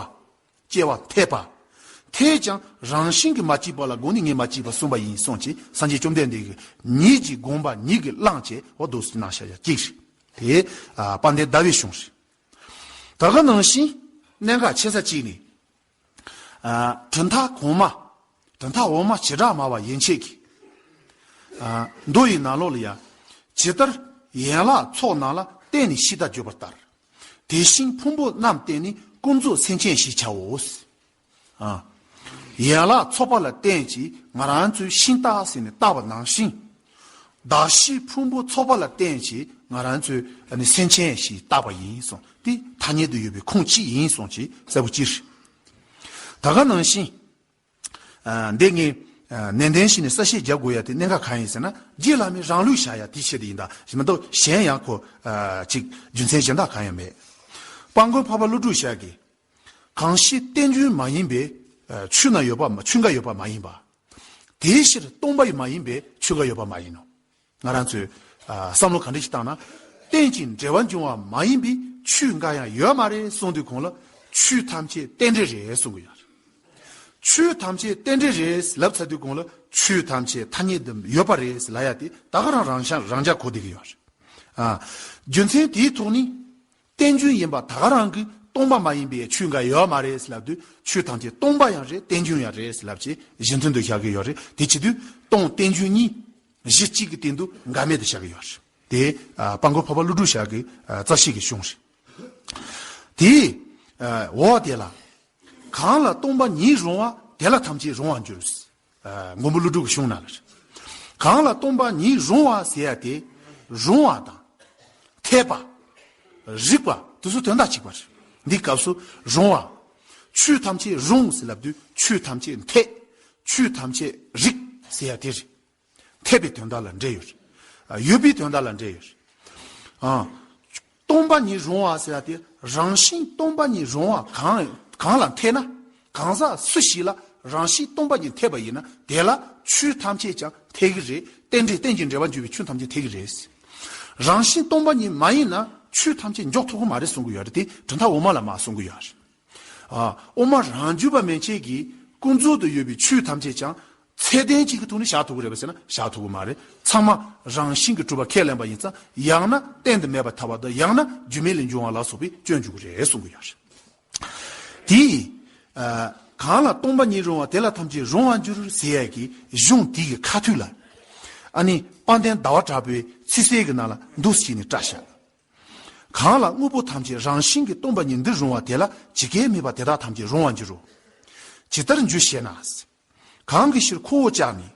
སྐྱེ་བ་འཐད་པ། འཐད་ཀྱང་རང་བཞིན་གྱིས་མ་སྐྱེས་པ་ལ་དགོངས་ནས་ངས་མ་སྐྱེས་པ་གསུངས་པ་ཡིན་གསུངས་ཀྱིས་སངས་རྒྱས་བཅོམ་ལྡན་འདས་ཀྱིས་ཉིད་ཀྱི་དགོངས་པ་ཉིད་ཀྱིས་བླངས་བྱས་འོ་འདུག་སེ་གནང་བཞག་ཡ་གཅིག་རེད། དེ། ཨ། དཔལ་ལྡན་ཟླ་བའི་གཞུང་རེད། ད་ག་ནང་བཞིན་གནད་འགག་ཆེ་ས་གཅིག་ནི། ཨ། གྲུབ་མཐའ་གོང་མ། གྲུབ་མཐའ་འོག་མ་བྱེ་བྲག་སྨྲ་བ་ཡན་ཆད་ཀྱིས། ཨ། མདོ་ཡི་ནང་ལོགས་ལ་ཡང་། ཇི་ལྟར་ཡན་ལག་ཚོགས་རྣམས་ལ་བརྟེན་ནས་ཤིང་རྟ་བརྗོད་པ་ལྟར། དེ་བཞིན་ཕུང་པོ་རྣམས་བརྟེན་ནས་ཀུན་རྫོབ་སེམས་ཅན་ཞེས་བྱའོ། ཨ། ཡན་ལག་ཚོགས་པ་ལ་བརྟེན་ཅིང་ང་རང་ཚོས་ཤིང་རྟ་ཟེར་ནས་བཏགས་པ་ནང་བཞིན། གདགས་གཞིའི་ཕུང་པོ་ཚོགས་པ་ལ་བརྟེན་ཅིང་ང་རང་ཚོས་ནི་སེམས་ཅན་ཞེས་བཏགས་པ་ཡིན་གསུངས་ཏེ། ཐ་སྙད་དུ་ཡོད་པའི་ཁུངས་གཅིག་ཡིན་གསུངས་ཀྱིས་གསལ་པོ་གཅིག་རེད། ད་ག་ནང་བཞིན། ཨ། འདི་ངས། ཨ། ནན་ཏན་བྱས་ནས་གསལ་བཤད་རྒྱག་དགོས་ཡ་དེ་གནད་འགག་གང་ཡིན་ཟེར་ན། རྗེ་བླ་མས་རང་ལུགས་བཞག་ཡ་དེའི་ཆེད་དུ་ཡིན་ད་ཞེས་མ་གཏོགས་གཞན་ཡང་ཁོ། ཨ། ཅིག་རྒྱུ་མཚན་གཞན་དག་གང་ཡང་མེད། དཔལ་མགོན་འཕགས་པ་ཀླུ་སྒྲུབ་ཞབས་ཀྱིས། གང་ཞིག་རྟེན་འབྱུང་མ་ཡིན་པའི། ཨ། ཆོས་ན་ཡོད་པ་མ། ཆོས་འགའ་ཡོད་པ་མ་ཡིན་པ། དེའི་ཕྱིར་སྟོང་པ་མ་ཡིན་པའི་ཆོས་འགའ་ཡོད་པ་མ་ཡིན་ནོ། ང་རང་ཚོས། ཨ། བསམ་བློ་ག་འདྲ་ཞིག་བཏང་ན། རྟེན་ཅིང་འབྲེལ་བར་འབྱུང་བ་མ་ཡིན་པའི་ཆོས་འགའ་ཡང་ཡོད་མ་རེད་གསུངས་དུས་གོང་ལ། ཆོས་ཐམས་ཅད་རྟེན་འབྲེལ་རེད་གསུང་གི་ཡོད་རེད། ཆོས་ཐམས་ཅད་རྟེན་འབྲེལ་རེད་ལབ་ཚར་དུས་གོང་ལ། ཆོས་ཐམས་ཅད་ཐ་སྙད་དུ་ཡོད་པ་རེད་ལབ་ཡ་དེ་ད་ག་རང་རང་ཤ་རང་རྒྱ་གོ་བསྡད་ཀྱི་ཡོད་རེད། ཨ། རྒྱུ་མཚན་དེའི་ཐོག་ནས། རྟེན་འབྱུང་ཡིན་པ་ད་ག་རང་གི་སྟོང་པ་མ་ཡིན་པའི་ཆོས་འགའ་ཡོད་མ་རེད་ལབ་དུས། ཆོས་ཐམས་ཅད་སྟོང་པ་ཡང་རེད། རྟེན་འབྱུང་ཡང་རེད་ལབ་ཅེས་གཞི་མཐུན་དུ་བཞག་གི་ཡོད་རེད། དེ་བྱེད་དུས་སྟོང་རྟེན་འབྱུང་གཉིས། གཞི་གཅིག་གི་སྟེང་དུ་འགལ་མེད་དུ་བཞག་གི་ཡོད་རེད། དེ། ཨ། དཔལ་མགོན་འཕགས་པ་ཀླུ་སྒྲུབ་ཞབས་ཀྱི། ཨ། རྩ་ཤེས་ཀྱི་གཞུང་རེད། དེ། ཨ། འོ་དེ་ལ། གང་ལ་སྟོང་པ་ཉིད་རུང་བ། དེ་ལ་ཐམས་ཅད་རུང་བར་འགྱུར། ཨ། མགོན་པོ་ཀླུ་སྒྲུབ་ཀྱི་གཞུང་ནང་ལ་རེད། གང་ལ་སྟོང་པ་ཉིད་རུང་བ་ཟེར་ཡ་དེ། རུང་བ་དང་། འཐད་པ། རིགས་པ་དེ་ཚོ་དོན་དག་གཅིག་པ་རེད། འདི་སྐབས་སུ་རུང་བ། ཆོས་ཐམས་ཅད་རུང་ཟེར་ལབ་དུས་ཆོས་ཐམས་ཅད་འཐད། ཆོས་ཐམས་ཅད་རིགས་ཟེར་ཡ་དེ་རེད། འཐད་པའི་དོན་དག་ལ་འབྲེལ་ཡོད་རེད། ཡོད་པའི་དོན་དག་ལ་འབྲེལ་ཡོད་རེད། ཨ། སྟོང་པ་ཉིད་རུང་བ་ཟེར་ཡ་དེ། རང་བཞིན་སྟོང་པ་ཉིད་རུང་བ་གང་གང་ལ་འཐད་ན། གང་ཟག་སུ་ཞིག་ལ་རང་བཞིན་སྟོང་པ་ཉིད་འཐད་པ་ཡིན་ན། དེ་ལ་ཆོས་ཐམས་ཅད་ཀྱང་འཐད་ཀྱི་རེད། རྟེན་འབྲེལ་རྟེན་ཅིང་འབྲེལ་བར་འབྱུང་བའི་ཆོས་ཐམས་ཅད་འཐད་ཀྱི་རེད། རང་བཞིན་སྟོང་པ་ཉིད་མ་ཡིན་ན་ཆོས་ཐམས་ཅད་འཇོག་ཐུབ་ཀྱི་མ་རེད་གསུང་གི་ཡོད་རེད། དེ་གྲུབ་མཐའ་འོག་མ་ལ་མར་གསུང་གི་ཡོད་རེད། ཨ། དབུ་མ་རང་རྒྱུད་པ་མན་ཆད་ཀྱིས་ཀུན་རྫོབ་ཏུ་ཡོད་པའི་ཆོས་ཐམས་ཅད་ཀྱང་ཚད་ལྡན་གཅིག་གི་ཐོག་ནས་བཞག་ཐུབ་ཀྱི་རེད་པས་ཟེར་ན་བཞག་ཐུབ་ཀྱི་མ་རེད། ཚང་མ་རང་བཞིན་གྱིས་གྲུབ་པ་ཁས་ལེན་པ་ཡིན་ཙང་། ཡང་ན་གཏན་དུ་མེད་པར་ཐལ་བ་དང་། ཡང་ན་རྒྱུ་མེད་ལས་འབྱུང་བ་ལ་སོགས་པས་སྐྱོན་འཇུག་གི་རེད་གསུང་གི་ཡོད་རེད། དེ། ཨ། གང་ལ་སྟོང་པ་ཉིད་རུང་བ། དེ་ལ་ཐམས་ཅད་རུང་བར་འགྱུར་ཟེར་ཡ་གི་གཞུང་དེ་གི་ཁ་ཐུག་ལ། ཨ་ནི་དཔལ་ལྡན་ཟླ་བ་གྲགས་པའི་ཚིག་གསལ་གྱི་ནང་ལ་འདུག་སེ་བྱས་ནས་བཀྲལ་བཞག། གང་ལ་དངོས་པོ་ཐམས་ཅད་རང་བཞིན་གྱིས་སྟོང་པ་ཉིད་འདི་རུང་བ། དེ་ལ་ཇི་སྐད་སྨྲས་པ་དེ་དག་ཐམས་ཅད་རུང་བར་འགྱུར་རོ། ཇི་ལྟར་འགྱུར་ཞེ་ན། གང་གི་ཕྱིར་ཁོ་བོ་ཅག་ནི།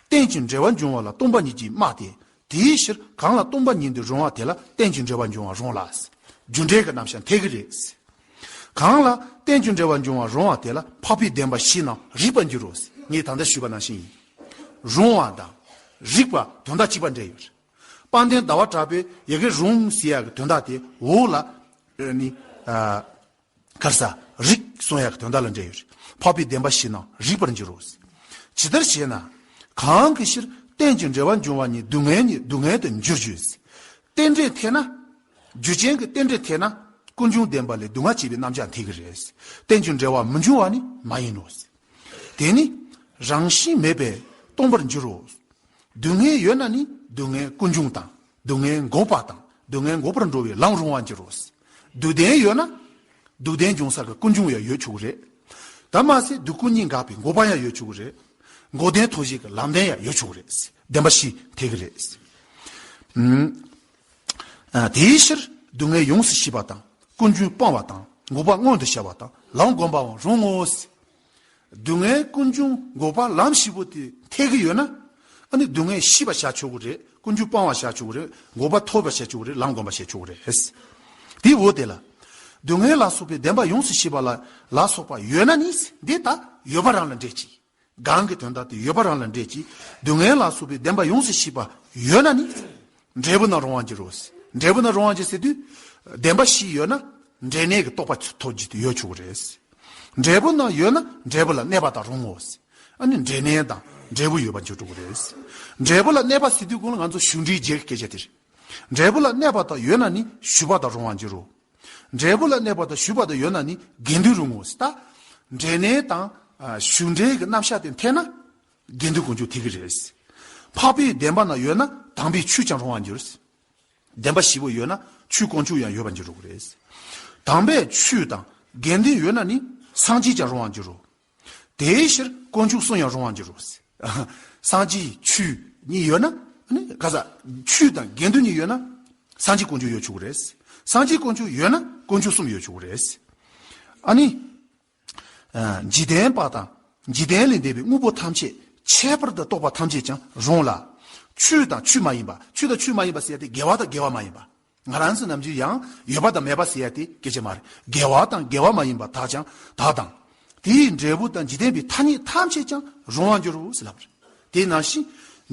རྟེན་ཅིང་འབྲེལ་བར་འབྱུང་བ་ལ་སྟོང་པ་ཉིད་ཀྱིས་སྨྲ་སྟེ། དེའི་ཕྱིར་གང་ལ་སྟོང་པ་ཉིད་འདི་རུང་བ། དེ་ལ་རྟེན་ཅིང་འབྲེལ་བར་འབྱུང་བ་རུང་ལ། རྒྱུ་འབྲས་ཀྱི་རྣམ་གཞག་འཐད་ཀྱི་རེད། གང་ལ་རྟེན་ཅིང་འབྲེལ་བར་འབྱུང་བ་རུང་བ། དེ་ལ་འཕགས་པའི་བདེན་པ་བཞི་རྣམས་རིག་པར་འགྱུར་རོ། ངས་ད་ལྟ་ཞུས་པ་ནང་བཞིན་ཡིན། རུང་བ་དང་རིག་པ་དོན་དག་གཅིག་པ་འདྲེས་ཡོད་རེད། དཔལ་ལྡན་ཟླ་བ་གྲགས་པས་ཡ་གི་རུང་ཟེར་ཡག་གི་དོན་དག་དེ་འོག་ལ་ནི། ཨ། ག་རེ་ཟ། རིག་གསུང་ཡག་གི་དོན་དག་ལ་འབྲེལ་ཡོད་རེད། འཕགས་པའི་བདེན་པ་བཞི་རྣམས་རིག་པར་འགྱུར་རོ། ཇི་ལྟར་ཞེ་ན། གང་གི་ཕྱིར་རྟེན་ཅིང་འབྲེལ་བར་འབྱུང་བ་ཉིད་སྡུག་བསྔལ་ཉིད་སྡུག་བསྔལ་དུ་འགྱུར་རྒྱུ། རྟེན་འབྲེལ་འཐད་ན། རྒྱུ་ཅན་གྱི་རྟེན་འབྲེལ་འཐད་ན། ཀུན་འབྱུང་བདེན་པ་ལས་སྡུག་བསྔལ་སྐྱེ་བའི་རྣམ་གཞག་འཐད་ཀྱི་རེད། རྟེན་ཅིང་འབྲེལ་བ་མི་འབྱུང་བ་ནི་མ་ཡིན་ནོ། དེ་ནི་རང་བཞིན་མེད་པས་སྟོང་པར་འགྱུར་རོ། སྡུག་བསྔལ་ཡོད་ན་ནི་སྡུག་བསྔལ་ཀུན་འབྱུང་དང་། སྡུག་བསྔལ་འགོག་པ་དང་། སྡུག་བསྔལ་འགོག་པར་འགྲོ་བའི་ལམ་རུང་བར་འགྱུར་རོ། སྡུག་བདེན་ཡོད་ན། སྡུག་བདེན་འབྱུང་ས་གི་ཀུན་འབྱུང་ཡང་ཡོད་ཆོག་གི་རེད། ད་མ་ཟད་སྡུག་ཀུན་གཉིས་འགག་པའི་འགོག་པ་ཡང་ཡོད་ཆོག་གི་རེད། འགོག་བདེན་ཐོབ་བྱེད་ཀྱི་ལམ་བདེན་ཡང་ཡོད་ཆོག་གི་རེད། བདེན་པ་བཞི་འཐད་ཀྱི་རེད། ཨ། དེའི་ཕྱིར་ སྡུག་བསྔལ་ཡོངས་སུ་ཤེས་པ་དང་ཀུན་འབྱུང་སྤང་བ་དང་འགོག་པ་མངོན་དུ་བྱ་བ་དང་ལམ་སྒོམ་པའང་རུང་ངོ་། སྡུག་བསྔལ་ཀུན་འབྱུང་འགོག་པ་ལམ་བཞི་པོ་དེ་འཐད་ཀྱི་ཡོད་ན། ཨ་ནི་སྡུག་བསྔལ་ཤེས་པ་བྱ་ཆོག་གི་རེད། ཀུན་འབྱུང་སྤང་བ་བྱ་ཆོག་གི་རེད། འགོག་པ་ཐོབ་པ་བྱ་ཆོག་གི་རེད། ལམ་སྒོམ་པ་བྱ་ཆོག་གི་རེད། དེའི་འོག་དེ་ལ། སྡུག་བསྔལ་ལ་སོགས་པའི་བདེན་པ་ཡོངས་སུ་ཤེས་པ་ལ་ལ་སོགས་པ་ཡོད་ན་ནི། འདི་ལྟ་ཡོད་པ་རང་ལ་འགྲེལ་གྱིས། གང་གི་དོན་དག་དེ་ཡོད་པ་རང་ལ་འགྲེལ་གྱིས། སྡུག་བསྔལ་ལ་སོགས་པའི་བདེན་པ་ཡོངས་སུ་ཤེས་པ་ཡོད་ན་ནི། འབྲས་བུ་རྣམས་རུང་བར་འགྱུར་རོ། འབྲས་བུ་རྣམས་རུང་བར་འགྱུར་ཟེར་དུས། བདེན་པ་བཞི་ཡོད་ན། འབྲས་གནས་ཀྱི་རྟོགས་པ་ཐོབ་རྒྱུ་དེ་ཡོད་ཆོག་གི་རེད། འབྲས་བུ་རྣམས་ཡོད་ན་འབྲས་བུ་ལ་གནས་པ་དང་རུང་ངོ་། ཨ་ནི་འབྲས་གནས་དང་འབྲས་བུ་ཡོད་པར་འགྱུར་འགྲོ་གི་རེད། འབྲས་བུ་ལ་གནས་པ་ཟེར་དུས་གོང་ལ་ང་ཚོ་ཞུགས་འབྲས་རྗེས་ཀྱི་སྐད་ཆ་དེ་རེད། འབྲས་བུ་ལ་གནས་པ་དང་ཡོད་ན་ནི་ཞུགས་པ་དང་རུང་བར་འགྱུར་རོ། འབྲས་བུ་ལ་གནས་པ་དང་ཞུགས་པ་དང་ཡོད་ན་ནི་དགེ་འདུན་རུང་ངོ་ཟེར་ད། འབྲས་གནས་དང་ཞུགས་འབྲས་ཀྱི་རྣམ་གཞག་དེ་འཐད་ན། དགེ་འདུན་ཀུན་འབྱུང་འཐད་ཀྱི་རེད། འཕགས་པའི་བདེན་པ་རྣམས་ཡོད་ན་དམ་པའི་ཆོས་ཀྱང་རུང་བར་འགྱུར། བདེན་པ་བཞི་པོ་ཡོད་ན་ཆོས་དཀོན་མཆོག་ཡང་ཡོད་པར་འགྱུར་རོ་གི་རེད། དམ་པའི་ཆོས་དང་དགེ་འདུན་ཡོད་ན་ནི་སངས་རྒྱས་ཀྱང་རུང་བར་འགྱུར་རོ། དེའི་ཕྱིར་དཀོན་མཆོག་གསུམ་ཡང་རུང་བར་འགྱུར་རོ། སངས་རྒྱས་ཆོས་གཉིས་ཡོད་ན་ནི་ག་ས་ཆོས་དང་དགེ་འདུན་གཉིས་ཡོད་ན་སངས་རྒྱས་དཀོན་མཆོག་ཡོད་ཆོག་གི་རེད། སངས་རྒྱས་དཀོན་མཆོག་ཡོད་ན་དཀོན་མཆོག་གསུམ་ཡོད་ཆོག་གི་རེད། ཨ་ནི། འཇིག་རྟེན་པ་དང་འཇིག་རྟེན་ལས་འདས་པའི་དངོས་པོ་ཐམས་ཅད་ཁྱད་པར་དུ་རྟོགས་པ་ཐམས་ཅད་ཀྱང་རུང་ལ། ཆོས་དང་ཆོས་མ་ཡིན་པ། ཆོས་དང་ཆོས་མ་ཡིན་པ་ཟེར་ཏེ་དགེ་བ་དང་དགེ་བ་མ་ཡིན་པ། ང་རང་ཚོ་ནམ་རྒྱུན་ཡང་ཡོད་པ་དང་མེད་པ་ཟེར་ཡ་དེ་སྐད་ཆ་མ་རེད། དགེ་བ་དང་དགེ་བ་མ་ཡིན་པ་དག་ཀྱང་དག་དང་། དེའི་འབྲས་བུ་དང་འཇིག་རྟེན་པའི་ཐ་སྙད་ཐམས་ཅད་ཀྱང་རུང་བར་འགྱུར་རོ་ཟེར་ལབ་རེད། དེ་ནང་བཞིན་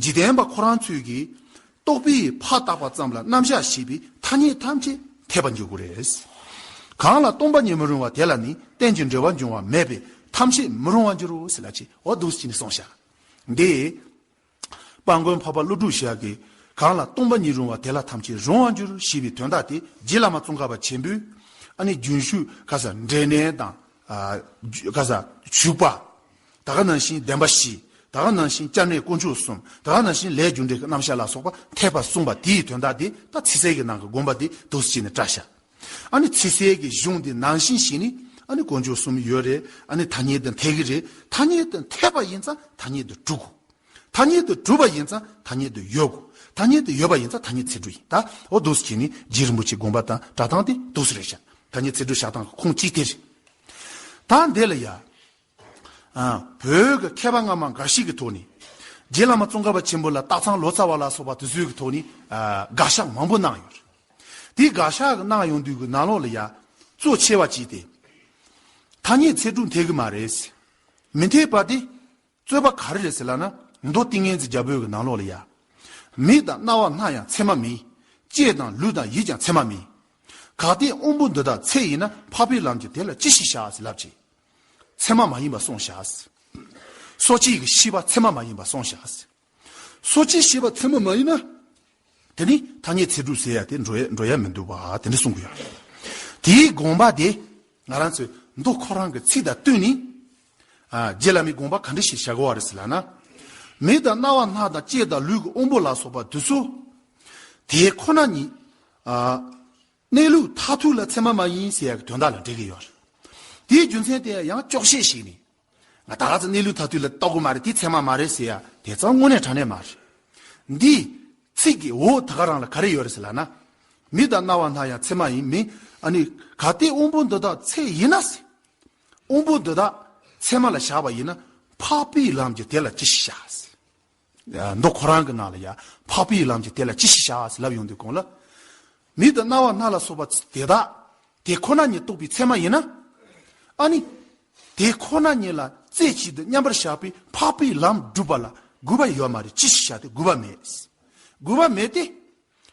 འཇིག་རྟེན་པ་ཁོ་རང་ཚོས་ཀྱིས། རྟོག་པས་ཕར་བཏགས་པ་ཙམ་ལ་རྣམ་གཞག་ཞེས་པའི་ཐ་སྙད་ཐམས་ཅད་འཐད་པར་འགྱུར་དགོས་རེད། གང་ལ་སྟོང་པ་ཉིད་མི་རུང་བ་དེ་ལ་ནི་རྟེན་ཅིང་འབྲེལ་བར་འབྱུང་བ་མེད་པས་ཐམས་ཅད་མི་རུང་བར་འགྱུར་རོ་ཟེར་ལ་ཅི་འོ་འདུག་སེ་བྱས་ནས་གསུངས་བཞག་འདི། དཔལ་མགོན་འཕགས་པ་ཀླུ་སྒྲུབ་ཞབས་ཀྱིས་གང་ལ་སྟོང་པ་ཉིད་རུང་བ་དེ་ལ་ཐམས་ཅད་རུང་བར་འགྱུར་ཞེས་པའི་དོན་དག་དེ་རྗེ་བླ་མ་ཙོང་ཁ་པ་ཆེན་པོས་ཨ་ནི་རྒྱུན་ཞུགས་ག་ས་འབྲས་གནས་དང་། ཨ། ག་ས་ཞུགས་པ། ད་ག་ནང་བཞིན་བདེན་པ་བཞི། ད་ག་ནང་བཞིན་སྐྱབས་གནས་དཀོན་མཆོག་གསུམ། ད་ག་ནང་བཞིན་ལས་རྒྱུ་འབྲས་ཀྱི་རྣམ་གཞག་ལ་སོགས་པ་འཐད་པར་གསུངས་པ་དེའི་དོན་དག་དེ་ད་ཚིག་གསལ་གྱི་ནང་གི་དགོངས་པ་དེ་འདུག་སེ་བྱས་ནས་བཀྲལ་བཞག་ཨ་ནི་ཚིག་གསལ་གྱི་གཞུང་དེ་ནང་བཞིན་བྱས་ནས་ཨ་ནི་དཀོན་མཆོག་གསུམ་ཡོད་རེད། ཨ་ནི་ཐ་སྙད་དུ་འཐད་ཀྱི་རེད། ཐ་སྙད་དུ་འཐད་པ་ཡིན་ཙང་ཐ་སྙད་དུ་གྲུབ་དགོས། ཐ་སྙད་དུ་གྲུབ་པ་ཡིན་ཙང་ཐ་སྙད་དུ་ཡོད་དགོས། ཐ་སྙད་དུ་ཡོད་པ་ཡིན་ཙང་ཐ་སྙད་ཚིག་གྲུབ་ཡིན། ད་འོ་འདུག་སེ་བྱས་ནས་རྗེ་རིན་པོ་ཆེའི་དགོངས་པ་དང་སྒྲ་གདངས་དེ་འདུག་སེ་རེད་བཞག་ཐ་སྙད་ཚིག་གྲུབ་བཞག་སྟངས་ཀྱི་ཁུངས་གཅིག་དེ་རེད། ད་འདི་ལ་ཡ། ཨ། བོད་ཀྱི་མཁས་པ་སྔ་མ་འགའ་ཞིག་གི་ཐོག་ནས། རྗེ་བླ་མ་ཙོང་ཁ་པ་ཆེན་པོ་ལ་སྟག་ཚང་ལོ་ཙཱ་བ་ལ་སོགས་པ་དེ་ཚོའི་གི་ཐོག་ནས། ཨ། དགག་བཞག་མང་པོ་གནང་ཡོད་རེད། དེའི་དགག་བཞག་གི་གནང་ཡོང་དུས་ཀྱི་ནང་ལོགས་ལ་ཡ། གཙོ་ཆེ་བ་གཅིག་དེ། ཐ་སྙད་ཚིག་གྲུབ་འཐད་གི་མ་རེད། མི་འཐད་པ་དེ། རྩོད་པ་ག་རེ་རེད་ཟེར་ལབ་ན། མདོ་ཏིང་ངེ་འཛིན་རྒྱལ་པོའི་གི་ནང་ལོགས་ལ་ཡ། མིག་དང་རྣ་བ་སྣ་ཡང་ཚད་མ་མིན། ལྕེ་དང་ལུས་དང་ཡིད་ཀྱང་ཚད་མ་མིན། གལ་ཏེ་དབང་པོ་འདི་དག་ཚད་ཡིན་ན། འཕགས་པའི་ལམ་གྱི་དེ་ལ་ཅི་ཞིག་བྱ་ཟེར་ལབ་ཅིང་། ཚད་མ་མ་ཡིན་པ་གསུངས་བཞག་སོ་སྐྱེའི་གི་ཤེས་པ་ཚད་མ་མ་ཡིན་པ་གསུངས་བཞག་སོ་སྐྱེའི་ཤེས་པ་ཚད་མ་མ་ཡིན་ན། དེ་ནི་ཐ་སྙད་ཚིག་གྲུབ་ཟེར་ཡ་དེ་འགྲོ་ཡ་འགྲོ་ཡ་མི་འདུག་པ་དེ་འདྲ་གསུང་གི་ཡོད། དེའི་དགོངས་པ་དེ་ང་རང་ཚོས་མདོ་ཁོ་རང་གི་ཚིག་དང་བསྟུན་ནས། ཨ། རྗེ་བླ་མའི་དགོངས་པ་ག་འདྲ་ཞིག་བཞག་གི་ཡོད་རེད་ཟེར་ལབ་ན། མིག་དང་རྣ་བ་སྣ་དང་ལྕེ་དང་ལུས་ཀྱི་དབང་པོ་ལ་སོགས་པ་དེ་ཚོ། དེ་ཁོ་ན་ཉིད། ཨ། གནས་ལུགས་མཐར་ཐུག་ལ་ཚད་མ་མ་ཡིན་ཟེར་ཡ་གི་དོན་དག་ལ་འགྲེལ་གྱི་ཡོད་རེད། དེའི་རྒྱུ་མཚན་དེ་ཡང་འཁྱོག་བཤད་ཞིག་ནི། ང་ད་ག་ཚོད་གནས་ལུགས་མཐར་ཐུག་ལ་རྟོགས་ཀྱི་མ་རེད། དེ་ཚད་མ་མ་རེད་ཟེར་ཡ་དེ་ཙམ་དངོས་གནས་དྲང་གནས་མ་རེད། འདིའི་ཚིག་གི་འོག་ད་ག་རང་ལ་ག་རེ་ཡོད་རེད་ཟེར་ལབ་ན། མིག་དང་རྣ་བ་སྣ་ཡང་ཚད་མ་ཡིན་མིན། ཨ་ནི་གལ་ཏེ་དབང་པོ་འདི་དག་ཚད་ཡིན་ན་ཟེར། དབང་པོ་འདི་དག་ཚད་མ་ལ་བཞག་པ་ཡིན་ན། འཕགས་པའི་ལམ་གྱི་དེ་ལ་ཅི་ཞིག་བྱ་ཟེར། མདོ་ཁོ་རང་གི་ནང་ལ་ཡ། འཕགས་པའི་ལམ་གྱི་དེ་ལ་ཅི་ཞིག་བྱ་ཟེར་ལབ་ཡོང་དུས་གོང་ལ། མིག་དང་རྣ་བ་སྣ་ལ་སོགས་པ་དེ་དག་དེ་ཁོ་ན་ཉིད་རྟོགས་པའི་ཚད་མ་ཡིན་ན། ཨ་ནི། དེ་ཁོ་ན་ཉིད་ལ་རྩེ་གཅིག་ཏུ་མཉམ་པར་བཞག་པའི་འཕགས་པའི་ལམ་སྒྲུབ་པ་ལ་དགོས་པ་ཡོད་མ་རེད། ཅི་ཞིག་བྱ་དེ་དགོས་པ་མེད། དགོས་པ་མེད་དེ།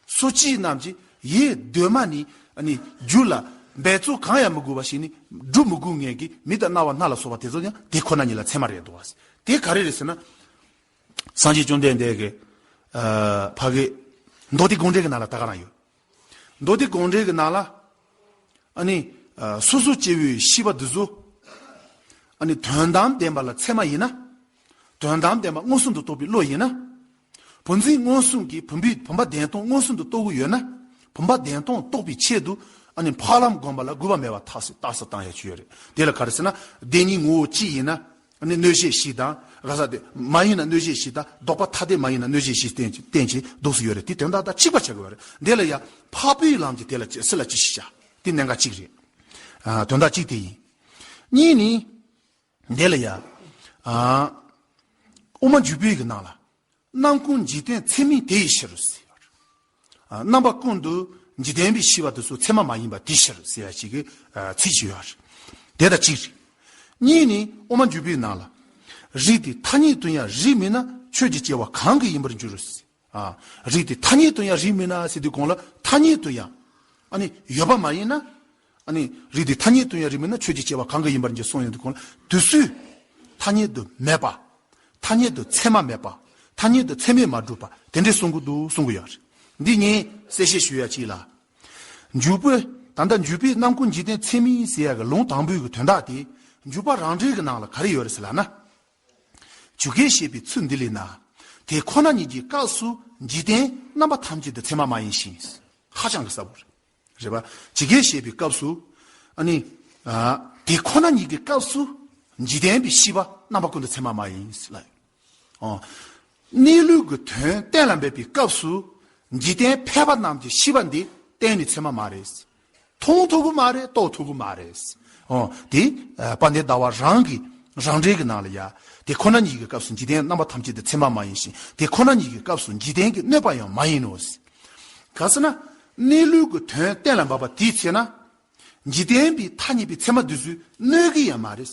སོ་སྐྱེ་རྣམས་ཀྱིས་ཡེ་གདོད་མ་ནས་ཨ་ནི་རྒྱུད་ལ་འབད་རྩོལ་གང་ཡང་མི་དགོས་པ་ཞིག་ནི་སྒྲུབ་མི་དགོས་ངེས་ཀྱི་མིག་དང་རྣ་བ་སྣ་ལ་སོགས་པ་དེ་ཚོ་ཡང་དེ་ཁོ་ན་ཉིད་ལ་ཚད་མ་རེད་འདུག་བ། དེ་ག་རེ་རེད་ཟེར་ན། སངས་རྒྱས་བཅོམ་ལྡན་འདས་ཀྱི། ཨ། ཕ་གི། མདོ་སྡེ་དགོངས་འགྲེལ་གྱི་ནང་ལ་ད་ག་རང་ཡོད། མདོ་སྡེ་དགོངས་འགྲེལ་གྱི་ནང་ལ། ཨ་ནི། ཨ། སོ་སོ་སྐྱེ་བོའི་ཤེས་པ་འདི་ཚོ། ཨ་ནི་དོན་དམ་བདེན་པ་ལ་ཚད་མ་ཡིན་ན། དོན་དམ་བདེན་པ་མངོན་སུམ་དུ་རྟོགས་པའི་བློ་ཡིན་ན། བུམ་འཛིན་མངོན་སུམ་གྱིས་བུམ་པའི་བུམ་པ་བདེན་སྟོང་མངོན་སུམ་དུ་རྟོགས་ཀྱི་ཡོད་ན། བུམ་པ་བདེན་སྟོང་རྟོགས་པའི་ཆེད་དུ། ཨ་ནི་འཕགས་ལམ་བསྒོམ་པ་ལ་དགོས་པ་མེད་པར་ཐག་སེ་རྟགས་སུ་བཏང་ཡ་ཅིག་ཡོད་རེད། དེ་ལ་ག་རེ་ཟེར་ན། བདེན་གཉིས་ངོ་བོ་གཅིག་ཡིན་ན། ནི་གནོད་བྱེད་བཞི་དང་ག་ས་དེ་མ་ཡིན་ན་གནོད་བྱེད་བཞི་དང་ལྡོག་པ་ཐ་དད་མ་ཡིན་ན་གནོད་བྱེད་བཞི་བསྟན་བསྟན་ཅིང་འདོགས་སུ་ཡོད་རེད། དེ་དོན་དག་དང་གཅིག་པ་ཆགས་ཀྱི་ཡོད་རེད། འདི་ལ་ཡང་འཕགས་པའི་ལམ་གྱི་དེ་ལ་སྲིད་ལ་ཅི་ཞིག་བྱ། དེ་གནད་འགག་གཅིག་རེད། ཨ། དོན་དག་གཅིག་དེ་ཡིན། གཉིས་ནི། འདི་ལ་ཡང་། ཨ། དབུ་མ་འཇུག་པའི་གི་ནང་ལ། རྣམ་ཀུན་འཇིག་རྟེན་ཚད་མིན་དེ་ཡི་ཕྱིར་ཟེར་ཡོད་རེད། ཨ། རྣམ་པ་ཀུན་ཏུ་འཇིག་རྟེན་པའི་ཤེས་པ་དེ་ཚོ་ཚད་མ་མ་ཡིན་པ་དེའི་ཕྱིར་ཟེར་ཡ་ཞིག་གི། ཨ། ཚིག་ཅིག་ཡོད་རེད། དེ་དང་གཅིག་རེད། གཉིས་ནི་དབུ་མ་འཇུག་པའི་ནང་ལ། རིགས་དེ་ཐ་སྙད་དུ་ཡང་རིགས་མིན་ན་ཆོས་ཀྱི་སྐྱེ་བ་གང་གི་ཡིན་པར་འགྱུར་ཟེར། ཨ། རིགས་དེ་ཐ་སྙད་དུ་ཡང་རིགས་མིན་ན་ཟེར་དུས་གོང་ལ་ཐ་སྙད་དུ་ཡང་། ཨ་ནི་ཡོད་པ་མ་ཡིན་ན། ཨ་ནི་རིགས་དེ་ཐ་སྙད་དུ་ཡང་རིགས་མིན་ན་ཆོས་ཀྱི་སྐྱེ་བ་གང་གི་ཡིན་པར་འགྱུར་གསུངས་ཡོང་དུས་གོང་ལ་དུས་སུ། ཐ་སྙད་དུ་མེད་པ། ཐ་སྙད་དུ་ཚད་མ་མེད་པ། ཐ་སྙད་དུ་ཚད་མས་མ་གྲུབ་པ་དེ་འདྲས་གསུང་གི་འདུག་གསུང་གི་ཡོད་རེད། འདི་ངས་གསལ་བཤད་ཞུ་ཡ་གཅིག་ལ། འཇུག་པའི་ད་ལྟ་འཇུག་པའི་རྣམ་ཀུན་འཇིག་རྟེན་ཚད་མིན་ཟེར་ཡ་གི་ལུང་དང་པོའི་གི་དོན་དག་དེ་འཇུག་པ་རང་འགྲེལ་གི་ནང་ལ་ག་རེ་ཡོད་རེད་ཟེར་ལབ་ན། ཇི་སྐད་བཤད་པའི་ཚུལ་འདི་ལས་ན། དེ་ཁོ་ན་ཉིད་ཀྱི་སྐབས་སུ་འཇིག་རྟེན་རྣམ་པ་ཐམས་ཅད་དུ་ཚད་མ་མ་ཡིན་ཞིང་། ཧ་ཅང་གི་གསལ་པོ་རེད། རེད་པ། ཇི་སྐད་བཤད་པའི་སྐབས་སུ། ཨ་ནི། ཨ། དེ་ཁོ་ན་ཉིད་ཀྱི་སྐབས་སུ་འཇིག་རྟེན་པའི་ཤེས་པ་རྣམ་པ་ཀུན་ཏུ་ཚད་མ་མ་ཡིན་ལ། ཨོ། གནས་ལུགས་ཀྱི་དོན་གཏན་ལ་འབེབས་པའི་སྐབས་སུ་འཇིག་རྟེན་ཕལ་པ་རྣམས་ཀྱི་ཤེས་པ་འདི་གཏན་ནས་ཚད་མ་མ་རེད། མཐོང་ཐུབ་ཀྱི་མ་རེད། རྟོགས་ཐུབ་ཀྱི་མ་རེད། ཨོ། དེ། ཨ། དཔལ་ལྡན་ཟླ་བ་རང་གི་རང་འགྲེལ་གྱི་ནང་ལ་ཡ། དེ་ཁོ་ན་ཉིད་ཀྱི་སྐབས་སུ་འཇིག་རྟེན་རྣམ་པ་ཐམས་ཅད་དུ་ཚད་མ་མ་ཡིན་ཞིང་། དེ་ཁོ་ན་ཉིད་ཀྱི་སྐབས་སུ་འཇིག་རྟེན་གྱི་གནོད་པ་ཡང་མ་ཡིན་ནོ། ག་ཟེར་ན། གནས་ལུགས་ཀྱི་དོན་གཏན་ལ་འབེབས་པ་དེའི་ཚེ་ན། འཇིག་རྟེན་པའི་ཐ་སྙད་པའི་ཚད་མ་འདི་ཚོས་གནོད་ཀྱི་ཡང་མ་རེད།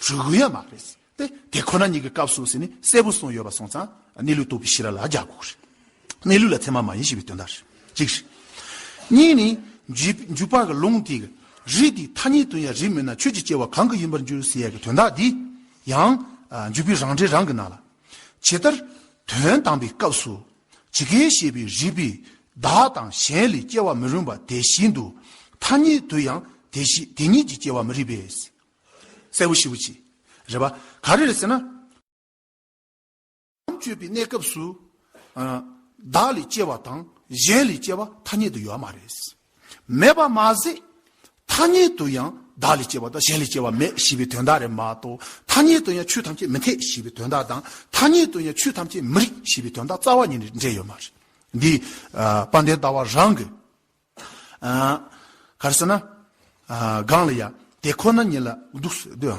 གྲུབ་ཀྱི་ཡང་མ་རེད། དེ་དེ་ཁོ་ན་ཉིད་ཀྱི་སྐབས་སུ་ཟེར་ནས་གསལ་པོ་གསུངས་ཡོད་པ་སོང་ཙང་གནས་ལུགས་རྟོགས་པའི་ཤེས་རབ་ལ་རྒྱག་དགོས་རེད། གནས་ལུགས་ལ་ཚད་མ་མ་ཡིན་ཞེས་པའི་དོན་དག་རེད། གཅིག་རེད། གཉིས་ནི། འཇུག་འཇུག་པ་གི་ལུང་དེ་གི་རིགས་དེ་ཐ་སྙད་དུ་ཡང་རིགས་མིན་ན་ཆོས་ཀྱི་སྐྱེ་བ་གང་གི་ཡིན་པར་འགྱུར་ཟེར་ཡ་གི་དོན་དག་འདི་ཡང་། ཨ། འཇུག་པའི་རང་འགྲེལ་རང་གི་ནང་ལ། ཇི་ལྟར་དོན་དམ་པའི་སྐབས་སུ་ཇི་སྐད་བཤད་པའི་རིགས་པས་བདག་དང་གཞན་ལས་སྐྱེ་བ་མི་རུང་བ་དེ་བཞིན་དུ་ཐ་སྙད་དུ་ཡང་དེ་བཞིན་དེ་ཉིད་ཀྱིས་སྐྱེ་བ་མི་རིགས་པས། གསལ་པོ་ཞེ་པོ་ཅིག་རེད་པ། ག་རེ་རེད་ཟེར་ན། ལམ་སྤྱོད་པའི་གནས་སྐབས་སུ། ཨ། བདག་ལས་སྐྱེ་བ་དང་གཞན་ལས་སྐྱེ་བ་ཐ་སྙད་དུ་ཡོད་མ་རེད། མེད་པ་མ་ཟད། ཐ་སྙད་དུ་ཡང་བདག་ལས་སྐྱེ་བ་དང་གཞན་ལས་སྐྱེ་བ་མེད་ཞེས་པའི་དོན་དག་རེད་མ་གཏོགས། ཐ་སྙད་དུ་ཡང་ཆོས་ཐམས་ཅད་མི་འཐད་ཞེས་པའི་དོན་དག་དང་། ཐ་སྙད་དུ་ཡང་ཆོས་ཐམས་ཅད་མི་རིགས་ཞེས་པའི་དོན་དག་རྩ་བ་ཉིད་ནས་འབྲེལ་ཡོད་མ་རེད། འདི། ཨ། དཔལ་ལྡན་ཟླ་བ་རང་གི། ཨ། ག་རེ་ཟེར་ན། ཨ། སྒང་ལ་ཡ། དེ་ཁོ་ན་ཉིད་ལ་འདུག་སེ་འདུག་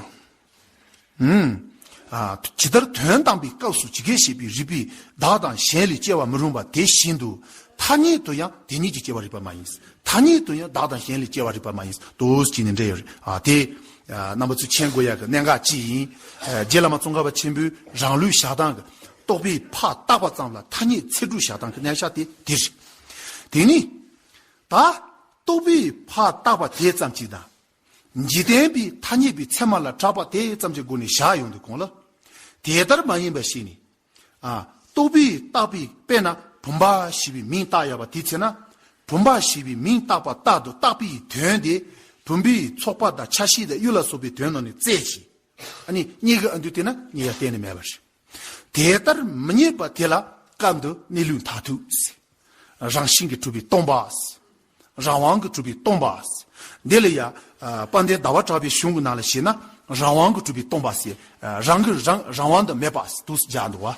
ཨང་། ཨ། ཇི་ལྟར་དོན་དམ་པའི་སྐབས་སུ་ཇི་སྐད་བཤད་པའི་རིགས་པས་བདག་དང་གཞན་ལས་སྐྱེ་བ་མི་རུང་བ་དེ་བཞིན་དུ། ཐ་སྙད་དུ་ཡང་དེ་ཉིད་ཀྱིས་སྐྱེ་བ་རིགས་པ་མ་ཡིན། ཐ་སྙད་དུ་ཡང་བདག་དང་གཞན་ལས་སྐྱེ་བ་རིགས་པ་མ་ཡིན། འདུག་སེ་བྱས་ནས་འདྲེས་ཡོད་རེད། ཨ། དེ། ཨ། རྣམ་པ་ཚོས་མཁྱེན་དགོས་ཡ་གི་གནད་འགག་ཅིག་ཡིན། ཨ། རྗེ་བླ་མ་ཙོང་ཁ་པ་ཆེན་པོའི་རང་ལུགས་བཞག་སྟངས་ཀྱི་རྟོག་པས་ཕར་བཏགས་པ་ཙམ་ལ་ཐ་སྙད་ཚིག་འབྲུ་བཞག་སྟངས་ཀྱི་གནད་ཆགས་དེ་དེ་རེད། དེ་ནི། ད་རྟོག་པས་ཕར་བཏགས་པ་དེ་ཙམ་གཅིག་དང་། འཇིག་རྟེན་པའི་ཐ་སྙད་པའི་ཚད་མ་ལ་གྲགས་པ་དེ་ཙམ་གྱི་སྒོ་ནས་བཞག་ཡོང་དུས་གོང་ལ། དེ་ལྟར་མ་ཡིན་པ་ཞིག་ནི། ཨ། རྟོག་པས་བཏགས་པའི་དཔེར་ན་བུམ་པ་ཞེས་པའི་མིང་བཏགས་ཡོད་པ་དེའི་ཚེ་ན། བུམ་པ་ཞེས་པའི་མིང་བཏགས་པ་རྟག་ཏུ་བཏགས་པའི་དོན་དེ། བུམ་པའི་ཚོགས་པ་དང་ཆ་ཤས་དང་དབྱིབས་ལ་སོགས་པའི་དོན་རྣམས་ནི་བཙལ་ཞིང་། ཨ་ནི་རྙེད་དགོས། ཨ། འདུག་བལྟས་ན་རྙེད་ཡ་གཏན་ནས་མེད་པ་རེད། དེ་ལྟར་མི་རྙེད་པ་དེ་ལ་སྐབས་འདིར་གནས་ལུགས་མཐར་ཐུག་ཟེར། རང་བཞིན་གྱིས་གྲུབ་པས་སྟོང་པ་ཟེར། རང་དབང་གིས་གྲུབ་པས་སྟོང་པ་ཟེར། འདི་ལ་ཡ། ཨ། དཔལ་ལྡན་ཟླ་བ་གྲགས་པའི་གཞུང་གི་ནང་ལ་བཤད་ན། རང་དབང་གིས་གྲུབ་པས་སྟོང་པ་ཟེར། ཨ། རང་གི་རང་རང་དབང་དུ་མེད་པ་ཟེར་འདུག་སེ་སྦྱར་འདུག་བ།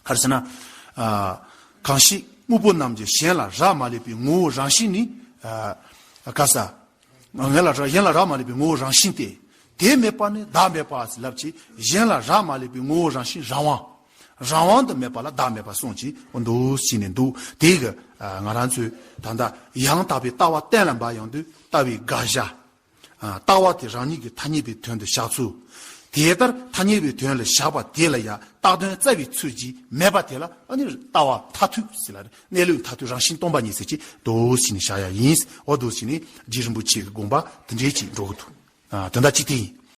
ག་རེ་ཟེར་ན། ཨ། གང་ཞིག་དངོས་པོ་རྣམས་ཀྱི་གཞན་ལ་རག་མ་ལས་པའི་ངོ་བོ་རང་བཞིན་ནི། ཨ། ག་ས། གཞན་ལ་རག་གཞན་ལ་རག་མ་ལས་པའི་ངོ་བོ་རང་བཞིན་ཏེ། དེ་མེད་པ་ནི་བདག་མེད་པ་ཟེར་ལབ་ཅིང་གཞན་ལ་རག་མ་ལས་པའི་ངོ་བོ་རང་བཞིན་རང་དབང་། རང་དབང་དུ་མེད་པ་ལ་བདག་མེད་པ་གསུངས་ཀྱི་འདུག་ཟེར་ནས་འདུག་དེ་གི། ཨ། ང་རང་ཚོས་ད་ལྟ་ཡང་དག་པའི་ལྟ་བ་གཏན་ལ་འབེབས་ཡོང་དུས་ལྟ་བའི་དགག་བྱ། ཨ། ལྟ་བ་དེ་རང་ཉིད་ཀྱི་ཐ་སྙད་པའི་དོན་དུ་བཞག་ཚུལ། དེ་ལྟར་ཐ་སྙད་པའི་དོན་ལ་བཞག་པ་དེ་ལ་ཡང་བཏགས་དོན་བཙལ་བའི་ཚུལ་གྱིས་མེད་པ་དེ་ལ། ཨ་ནི་ལྟ་བ་མཐར་ཐུག་ཟེར་ལ། གནས་ལུགས་མཐར་ཐུག་རང་བཞིན་སྟོང་པ་ཉིད་ཟེར་གྱི་འདུག་སེ་བྱས་ནས་བཞག་ཡ་ཡིན། འོ་འདུག་སེ་བྱས་ནས་རྗེ་རིན་པོ་ཆེ་གི་དགོངས་པ་དེ་འདྲའི་ཅིག་འགྲོ་གི་འདུག་ཨ། དོན་དག་གཅིག་དེ་ཡིན།